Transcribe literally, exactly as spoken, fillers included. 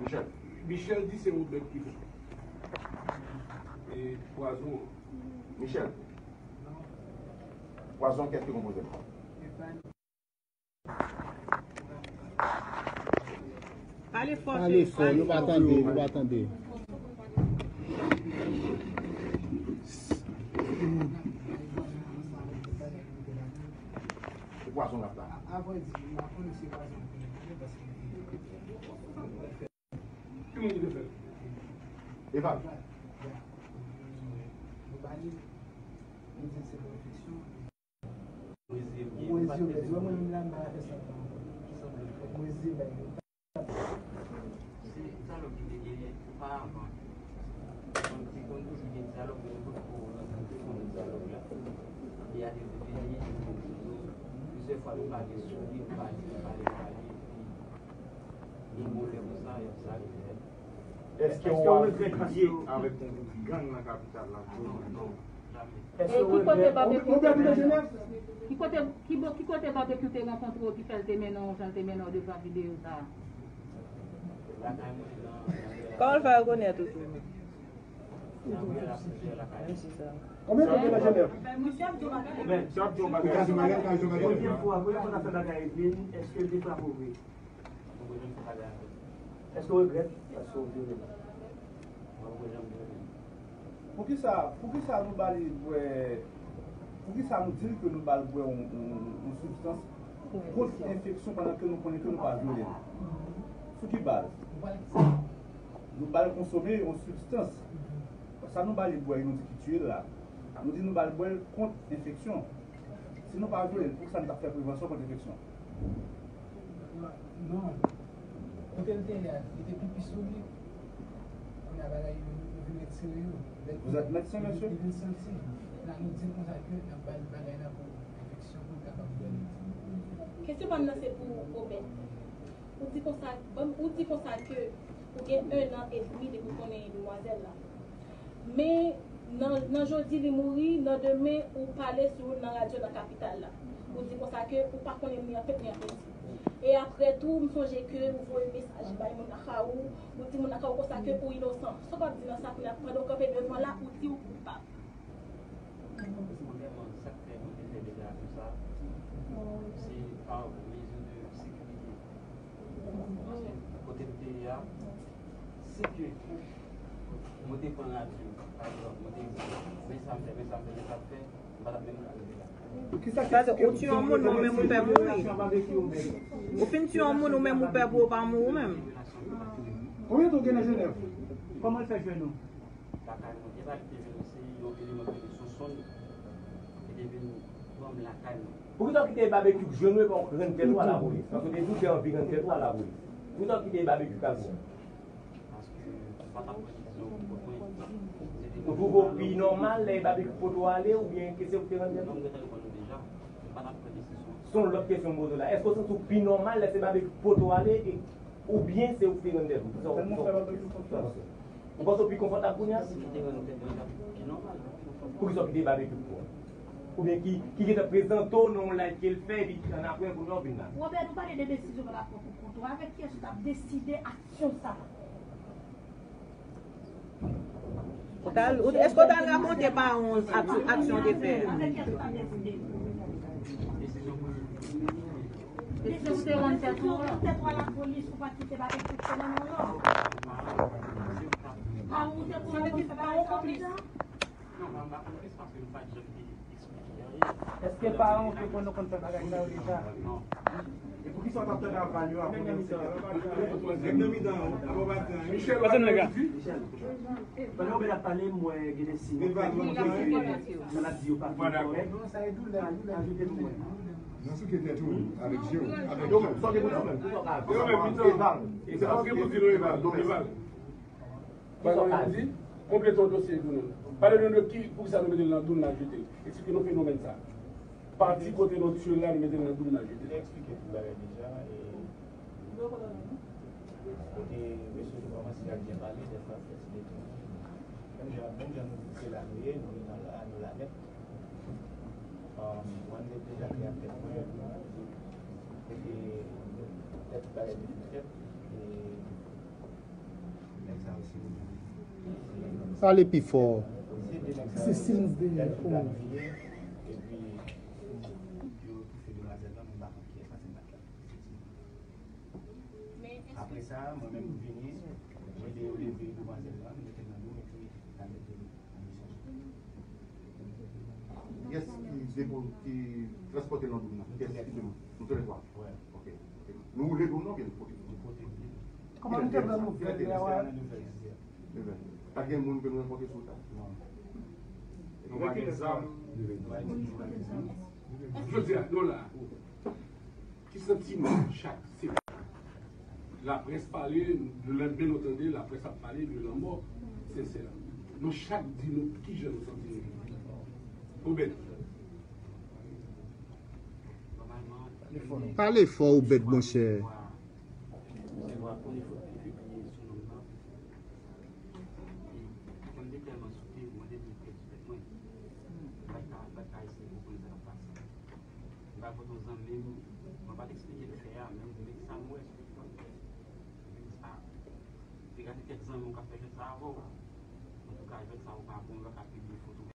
Michel. Michel di se yon bèt ki fè. E pwazon. Michel. Pwazon kèt ki konpoze l. Pale fò, Pale fò, nou pa tande, nou pa tande. Se pwazon l ap la. Avan di, m pa konnen se pwazon l ap la, paske Ki moun ki te fè l? Eval. Yo ba li, yo di se pou enfeksyon. Mwen di, mwen menm la, m pa fè sa. Mwen di, ba yo. Se dyalòg ki te genyen oparavan. Donk, te konn toujou gen dyalòg, men nou potko rankontre pandan dyalòg la. E a te vini, plizyè fwa nou pale sou li, nou pale, nou pale, nou pale, epi Gen bon lè konsa, y ap sa rive. Èske w ap lye avèk yon gwoup gang nan kapital la? Non, non, jamè. E ki kote Babekyou te mennen w? Ki kote, ki bò, ki kote Babekyou te rankontre w ki fè l te mennen w jan l te mennen w devan videyo sa a? Lakay mwen nan, nan Kòman l fè rekonèt ou tou? Nan riyèl ap plizyè lakay. Menm si sa. Konbyen tan w gen nan Jenèv? Men, sa ap di yon bagay. Premye fwa, premye fwa w ta fè bagay epi, èske l te frape w vre? Mwen poko janm fè bagay avè l. Èske w regrèt paske w vyole l? Mwen poko janm vyole l. Poukisa, poukisa nou ba li bwè, poukisa nou di l ke nou ba l bwè yon, yon, yon sibstans kont enfeksyon pandan ke nou konnen ke nou pa vyole l? Sou ki baz? Nou ba l konsome yon sibstans. Sa nou ba li bwè, nou di ki tiye l la. Nou di nou ba l bwè l kont enfeksyon. Si nou pa vyole l, poukisa nou t ap fè prevansyon kont enfeksyon? Non. Kote l te ye a, li te pipi sou li. Kounye a bagay yo, yo vin retire yo. Lè Vous êtes médecin, monsieur? Li vin santi. La, nou di l konsa ke n ap ba l bagay la pou enfeksyon, pou l kapab bwè l. Kesyon pa m nan se pou Obed. Ou di konsa, ban m, ou di konsa ke ou gen ennan edmi depi w konnen demwazèl la. Men nan, nan jodi li mouri, nan demen ou pale sou nan radyo nan kapital la. Ou di konsa ke ou pa konnen ni an pep ni an peti. E apre tou, m sonje ke ou voye mesaj bay moun nan Kawou, ou di moun nan Kawou konsa ke ou inosan. Sa w ap di nan sa kounye a, pandan w kanpe devan la, ou di ou koupab? Premyèman, sa k fè mwen te fè deklarasyon sa a, se pa mezi de sekirite. Paske kote m te ye a, si ke mwen te pran radyo, pa egzanp, mwen te di, men sa m fè, men sa m fè, men sa m fè, m pa t ap menm ka rive la. Sa vle di, ou tiye yon moun, ou menm ou pè pou ou. Ou fin tiye yon moun, ou menm ou pè pou ou pa mouri ou menm. Konbyen tan w gen nan Jenèv? Kòman l fè jwenn ou? Lakay mwen. Epa li te vin, se yon eleman ki te sou sonn ki te vin pran m lakay mwen. Poukisa w kite Babekyou k jwenn ou epi w rann tèt ou a lapolis? Paske w te di w te anvi rann tèt ou a lapolis. Poukisa w kite Babekyou k al pran w? Paske m pa t ap pran desizyon pou kont mwen. Se te Ou twouve w pi nòmal lè Babekyou pote w ale oubyen ke se ou ki te rann tèt ou? Non, m gentan reponn ou deja. M pa t ap pran desizyon. Se yon lòt kesyon m poze w la. Èske w santi w pi nòmal lè se Babekyou k pote w ale e Oubyen se ou ki te rann tèt ou? Kisa w panse? Ou panse w pi konfòtab kounye a? Si m te rann tèt mwen, sa pi nòmal. Poukisa w kite Babekyou pou ou? Oubyen ki, ki gentan prezante w nan yon live ke l fè, epi annapre kounye a w vin la? Robert, nou pale de desizyon w t ap pran pou kont ou. Avèk kiyès ou t ap deside aksyon sa a? Ou t al, ou, èske w t al rakonte paran w ak-, aksyon w te fè? Avèk kiyès ou t ap deside? Desizyon pou li. Desizyon pou te rann tèt ou an. Tèt ou a lapolis, ou pa kite bagay fonksyone non non. Paran w te pou rann tèt ou a lapolis? Non, mwen pa konplis paske m pa t janm te Èske paran w te konn, konn fè bagay sa yo deja? E poukisa w t ap tande aval yo apre w se Nèg nan mitan an, abò batri an, wi. Michel, Pase m nèg la. Pandan Obed ap pale, m wè gen de siy. Sa n ap di yo pa fin kòrèk. Ajoute m wè. Nan souke tèt ou, avèk je w, avèk je w. Donk, sa w gen pou di nou menm? Eval. Se pa w gen pou di nou, Eval. Donk, Eval. Bagay mwen di, konplete yon dosye pou nou. Pale nou de ki, poukisa nou mete l nan doum, n al jete l. Eksplike nou fenomèn sa. Pati kote nou tiye l la, nou mete l nan doum, n al jete l. Eksplike tout bagay deja, e, kote mesye yo kòmanse ap byen pale, dèfwa fè ti detounen. Menm jan, menm jan nou di se la nou ye, nou ye nan la, nou la nèt. Um, mwen, m te deja te ak tèt mwen, kote tèt bagay te fèt, e, Pale pi fò. Se silans dèyè. Oh. Apre sa, mwen menm m vini, mwen te leve demwazèl lan, m mete l nan do m epi n al mete l nan misyon. Kiyès ki depo ki transpòte l nan do m nan? Kiyès ki depo? Nou tou lè twa. Wè. Ok. Ok. Nou woule do m nan oubyen nou pote? Nou pote l. Kòman nou te pran nouvèl la? Se nan nouvèl jodi a. Ebyen, pa t gen moun ke nou rankontre sou wout la? Non. Nou pa gen zam. Nou pa gen zam. Jodi a, nou la. Ki santiman chak se laprès pale, nou lè men nou tande laprès ap pale de lanmò sensè. Nou chak di nou kijan nou santi nou. Obed. Pale fò Obed monchè. Mwen te tèlman soufri, mwen te vin pèdi tèt mwen. Mwen pa t ka, mwen pa t ka eseye konprann sa k ap pase. Mwen pa pote yon zanmi m, mwen pa t eksplike l fè a, men men sa m wè sou ekran. Mwen di, ah, te gade kèk zanmi w k ap fè jwèt sa avè w. Antouka, jwèt sa ou pa bon, ou pa ka pibliye foto w